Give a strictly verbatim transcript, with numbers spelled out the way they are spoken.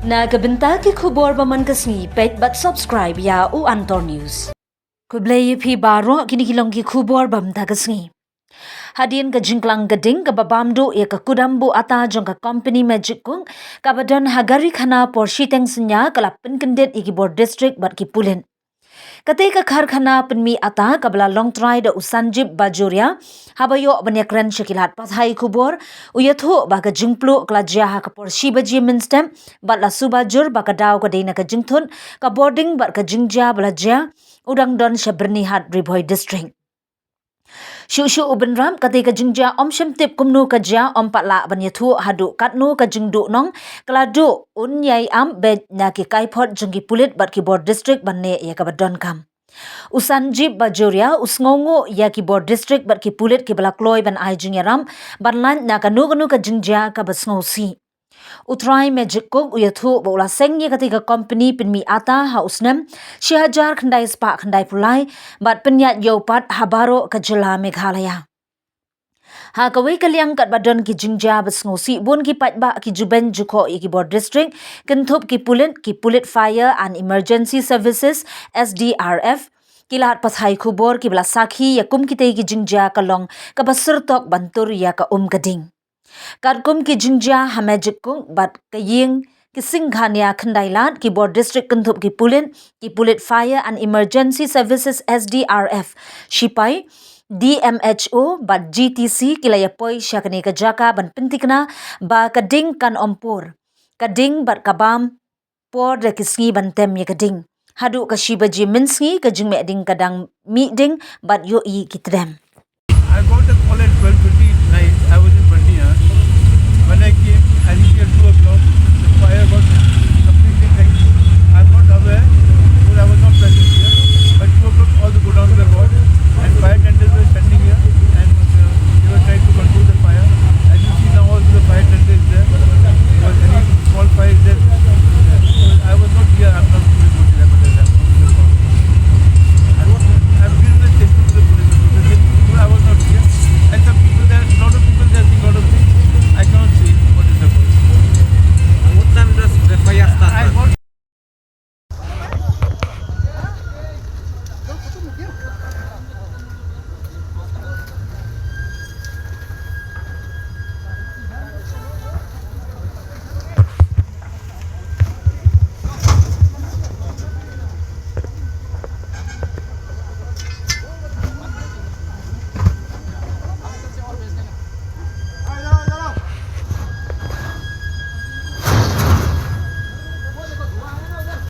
Na ka bynta ki khubor ba man ka sngi, peit bad subscribe ïa u Antor News. Khublei ïa phi baroh, kine ki long ki khubor ba mynta ka sngi. Hadien ka jingklang ka ding kaba bam duh ïa ka kudam buh ata jong ka company Magic Cook kaba don ha Garikhana por shiteng synñia ka la pynkyndit ïa ki bor district bad ki pulit. Katei ka karkhana pynmih ata kaba la long trai da u Sanjib Bajoria, haba ïoh ban ïakren sha ki lad pathai khubor, u ïathuh ba ka jingpluh ka la jia ha ka por shi baje mynstep bad la suba jur ba ka daw ka dei na ka jingthut ka bording bad ka jingjia ba la jia u dang don sha Byrnihat, Ri Bhoi District. Shuh shuh u bynrap, katei ka jingjia ym shym tip kumno ka jia, ym pat lah ban ïathuh haduh katno ka jingduhnong ka la duh, un ïai ap beit na ki kaiphod jong ki pulit bad ki bor district ban neh ïa kaba donkam. U Sanjib Bajoria u sngewnguh ïa ki bor district bad ki pulit kiba la kloi ban ai jingïarap ban lait na kano kano ka jingjia kaba sngewsih. U trai Magic Cook u ïathuh ba u la seng ïa katei ka company pynmih ata ha u snem shi hajar khyndai spah khyndai phew lai bad pynïaid ïa u pat ha baroh ka jylla Meghalaya. Ha kawei ka liang, katba don ki jingjia ba sngewsih, bun ki paidbah, ki ju beiñ ju khoh ïa ki bor district, kynthup ki pulit, ki pulit Fire and Emergency Services, S D R F, ki lad pathai khubor kiba la sakhi ïa kum kitei ki jingjia ka long kaba syrtok ban tur ïa ka um ka ding. Katkum ki jingjia ha Magic Cook bad ka ïing ki Singhania Khyndailad, ki bor district kynthup ki pulit, ki pulit Fire and Emergency Services, S D R F, shipai, D M H O bad G T C ki la ïapoi sha kane ka jaka ban pynthikna ba ka ding kan ym pur. Ka ding bad ka bam por da ki sngi ban tem ïa ka ding. Haduh ka shi baje mynsngi ka jingmih ding ka dang mih ding bad ïohi ki tdem. I got a call at twelve